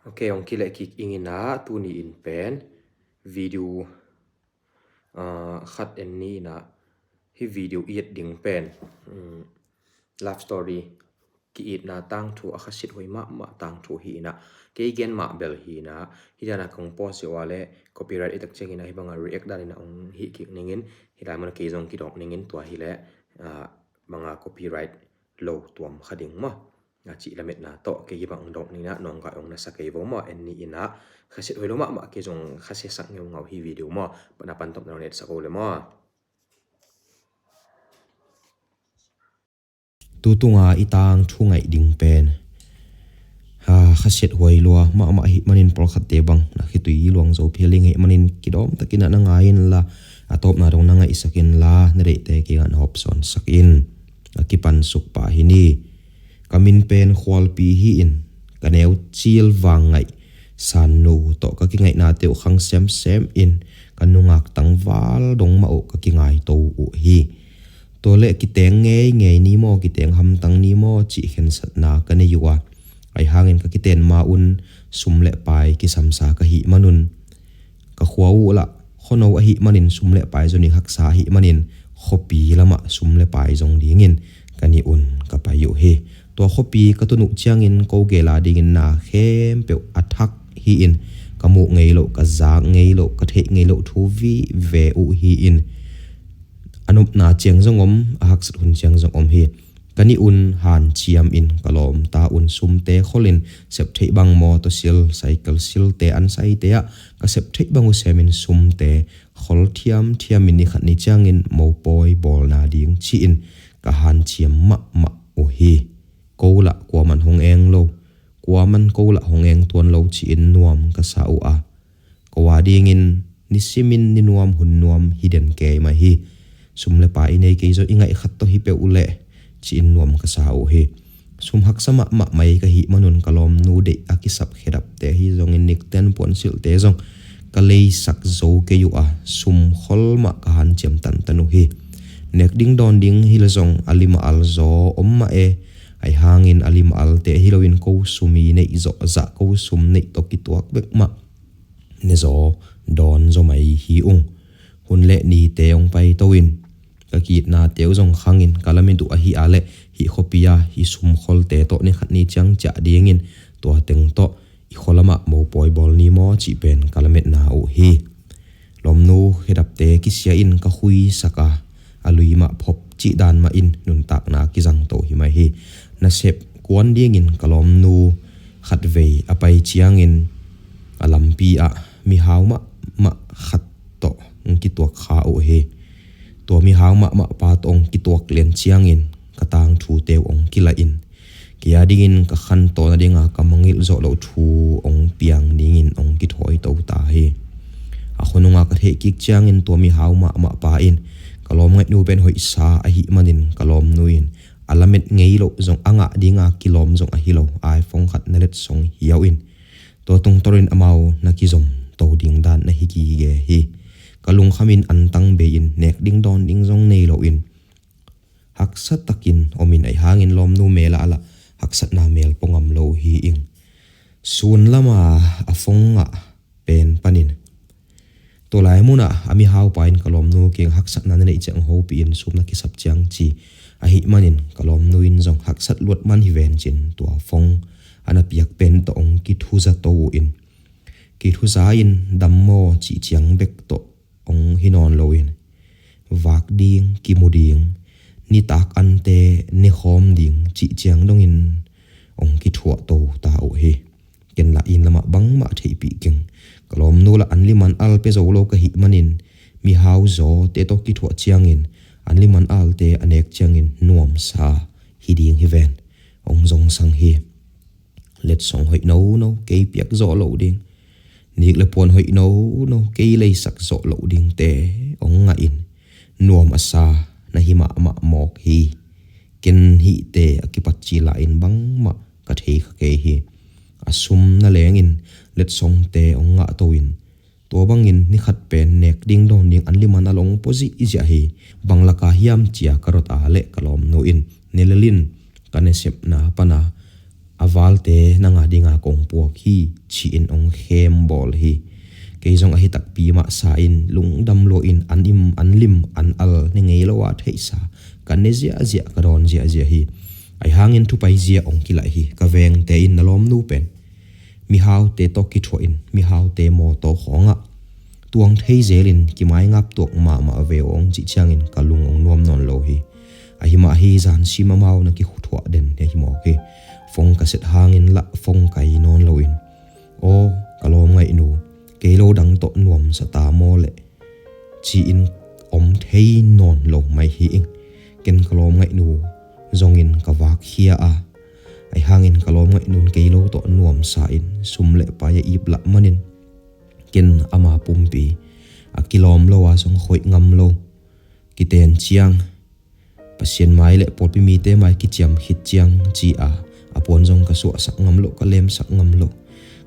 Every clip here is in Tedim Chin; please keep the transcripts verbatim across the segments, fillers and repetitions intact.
Ok, hong kileh kik ing in ah, tuni in pen video, ah, khat en ni in ah, hih video i et ding pen, um, love story ki-itna tangthu, a khasia huai mahmah tangthu hi in ah, kei gen mah bel hi in ah, hih dan a kong post uh a leh copyright i tak ciangin ah, hih bang a react dan in ah hong hih kik ning in, hih lai mun ah kei zong kidawk ning in, tua hi leh, ah, bang a copyright lo tuam kha ding maw, a cih lametna tawh kei hih bang hong dawk ning in ah, nawngkai hong na sa kei vo maw. En ni in ah, khasia huai lo mahmah, kei zong khasia sak ngeungau hih video maw. Pan a pan tawp na hong et sak uh leh maw. Tu tung a i tangthu ngaih ding pen, ha, khasia huai lua mahmah ahih manin, pawlkhatte bang na khitui luang zo phel ding ahih manin, kidawm takin ah na ngai inla, a tawpna dong na ngaihsak inla, na deihte kiangah na hawmsawn sak in. A kipan suk pa hi ni. Ka min pen Khualpi hi in, ka neu cil Vangngaih Sannu tawh ka kingaihnate uh khang semsem in, ka nungak tangval dong mah uh ka kingaito uh hi. Tua leh kiteng ngeingei ni maw, kiteng hamtang ni maw cih khensatna ka nei uh a, ahi hangin ka kiten ma un sum le pai kisamsa ka hih man un, ka khua uh lah khuano ahih manin, sum le pai zon ding haksa ahih manin, khuapi lamah sum le pai zong dingin ka nih un ka pai uh hi. Tua khuapi ka tun uh ciangin, ko gel a dingin na khempeuh a thak hi in, ka muh ngei loh, ka zak ngei loh, ka theih ngei loh thu vive uh hi in, a nopna ciang zong om, a haksat hun ciang zong om hi. Ka nih un hanciam in, ka lawmta un sumte khol in, sep theih bang mawtaw sil, cycle silte, an saite ah ka sep theih bang uh sem in, sumte khol thiamthiam in, ni khat ni ciangin mopawi bawlna ding ci-in ka hanciam mahmah uh hi. Ko lah kuaman hong eng lo, kuaman ko lah hong eng tuan lo ci-in nuam ka sa uh a, ko a dingin nisimin ni nuam hun nuam hi den kei mah hi. Sum le pai i nei kei zong, i ngaih khat tawh hi peuh uh leh ci-in nuam ka sa uh hi. Sum haksa mahmah mai ka hih man un, ka lawmnu deih a kisap khedapte ahi zongin, nikten puansilhte zong ka leisak zo kei uh a, sum khol mah ka hanciam tantan uh hi. Nek ding dawn ding hi leh zong a lim a al zaw om mah e, ahi hangin a lim a alte hi loin ko sum i neih zawh zah, ko sum neih tawh kituak bek mah ne zaw, dawn zaw mai hi ung. Hun le nite hong paito in, ka ki-itnate uh zong khang in, ka lamet uh ahi a leh hih khuapi a hih sum kholte tawh ni khat ni ciang ciah dingin, tua teng tawh i khua lamah mopawi bawl ni maw cih pen ka lametna uh hi. Lawmnu khedapte kisia in ka khuisak a, a lui mah phop cih dan mah in nuntakna kizangto hi mai hi. Nasep kuan dingin ka lawmnu khatvei a pai ciangin, a lampi ah mihau mahmah khat tawh hong kituak kha uh hi. Tua mihau mahmah pa tawh hong kituak lian ciangin ka tangthute uh hong kilaih in, kei a dingin ka khanto nadinga ka mangngilh zawh loh thu hong piang dingin hong kithawi to ta hi. A khua nunga ka theih kik ciangin, tua mihau mahmah pa in ka lawm ngaihnu pen hoihsa ahih manin, ka lawmnu in a lamet ngei loh zong, a ngah dinga kilawm zong ahi lo iPhone khat na letsong hiau in, tua tungtawnin amau na kizom to ding dan na hi gige hi. Ka lungkham in antang bei in, nek ding dawn ding zong nei loin, haksa takin om in, ahi hangin lawmnu mel ah lah haksatna mel pua ngam lo hi ing. Sun lama a phone ngah pen panin, tua lai munah a mihau pa in ka lawmnu kiang haksatna na neih ciang hopih in, sum na kisap ciang ci. Ahih manin ka lawmnu in zong haksat luat man hi ven cin, tua phone a na piak pen tawh hong kithuza to uh in, kithuza in dam maw cih ciang bek tawh hong hi nawn loin, vak ding, kimu ding, nitak ante ne khawm ding cih ciang dongin hong kithuah to ta uh hi. Ken lah inn lamah bangmah theihpih keng. Ka lawmnu lah an lim an al pia zo lo ka hih manin, mihau zawte tawh kithuah ciangin, an lim an alte a nek ciangin nuamsa hi ding hi ven, hong zongsang hi. Letsong hoih nono kei piak zawh loh ding, nik le puan hoih nono kei leisak zawh loh dingte hong ngah in, nuam a sa na hi mahmah mawk hi. Ken hihte a kipat cila in bangmah ka thei kha kei hi. A sum na lengin letsongte hong ngah to in, tua bangin ni khat pen nek ding dawn ding an lim an al hong pua zihziah hi. Bang laka hiam cia ka dot a leh ka lawmnu in, ne lel in, ka nasepna pana a valte nang a dinga kong puak hi, ci-in hong khem bawl hi. Kei zong ahi takpi mah sa in lungdam lua in an im, an lim, an al ne ngei lo a theihsa ka ne ziahziah, ka dawn ziahziah hi. Ahi hangin thupai zia hong kilaih hi. Ka vengte in na lawmnu pen mihaute tawh kithuah in mihaute mawtaw khawngah tuang thei zelin kimaingap tuak mahmah ve aw hong cih ciangin ka lung hong nuam nawn lo hi. Ahi mah hi, zan sim amau na kithuah den hi mawk hi. Phone ka set hangin lah phone kai nawn loin, aw ka lawm ngaihnu, kei lo dang tawh nuamsa ta maw leh, ci-in om thei nawn lo mai hi ing. Ken ka lawm ngaihnu zongin ka vakkhia a, ahi hangin ka lawm ngaihnu in kei lo tawh nuamsa in sum le pai a ip lah manin ken ama pumpi a kilawm lo a zong hoih ngam lo. Kiten ciang Pasian mai le pawlpi mite mai kiciam khit ciang ci a, a puan zong ka suahsak ngam lo, ka lemsak ngam lo.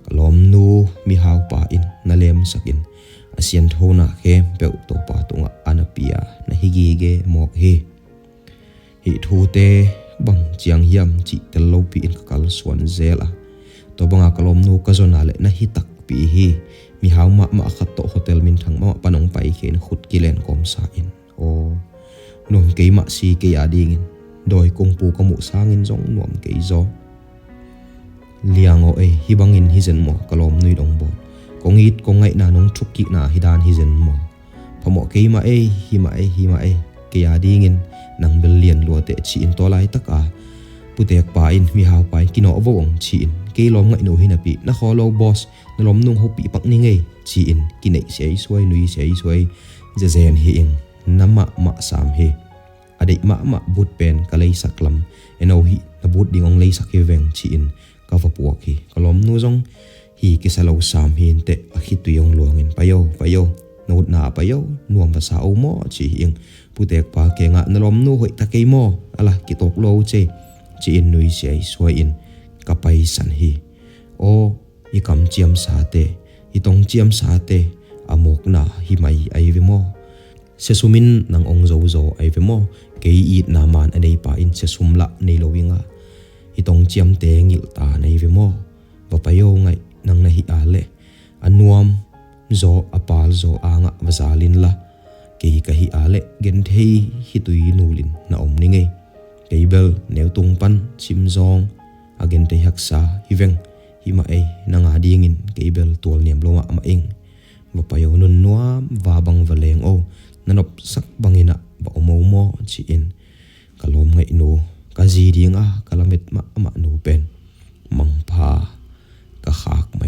Ka lawmnu mihaupa in na lemsak in a sianthona khempeuh Topa tungah a na pia na hi gige mawk hi. Hih thute bang ciang hiam cih tel lopi in ka kalsuan zel a, tua banga ka lawmnu ka zon a le na hi takpi hi. Mihau mahmah khat tawh hotel minthang mahmah pan hong paikhia in khut kilen kawmsa in, aw nuam kei mah si kei a dingin. Dawi kungpu ka muh sangin zong nuam kei zaw. Liang aw ei, hih bangin hi zen maw, ka lawmnu in hong bawl. Kong it kong ngaihna nong thukkikna hi dan hi zen maw? Phamawh kei mah ei, hi mah ei, hi mah ei. Kei a dingin nang bel lian luate, ci-in tua laitaka putekpa in mihaupa in kinawh vo hong ci-in, kei lawm ngaihnu hi napi na khaw lo boss, na lawmnu hong hopih pak ning ei, ci-in kineih siaisuai, nui siaisuai zezen hi ing. Na mahmah sam hi. A deih mahmah but pen ka leisak lam, eno hih na but ding hong leisak hi veng, ci-in ka va puak hi. Ka lawmnu zong hi kisa lo sam hi inteh, a khitui hong luangin, pai o, pai o, na utna a pai o, nuam va sa o maw, ci hi ing. Putekpa kengah na lawmnu hoih ta kei maw, ala kitawk lo ce, ci-in nui siaisuai in ka paisan hi. Aw i kam ciamsate, i tong ciamsate a mawkna hi mai ai ve maw? Siasum in nang hong zozo ai ve maw? Kei itna man a neipa in siasum lah nei lo inga, i tong ciamte ngilhta nei ve maw? Va pai o ngaih, nang na hih a leh a nuam zaw a pal zaw angah va zal inla, kei ka hih a leh genthei khitui nulin na om ning ei. Kei bel neutung pan simzawng a genthei haksa hi veng. Hi mah ei, nang a dingin kei bel tual niam lo mahmah ing. Va pai o, nun nuam va bang va leng o, na nopsak bangin ah va om o maw, ci-in ka lawm ngaihnu, ka zi dinga ka lamet mahmah nu pen mangpha ka khak mai.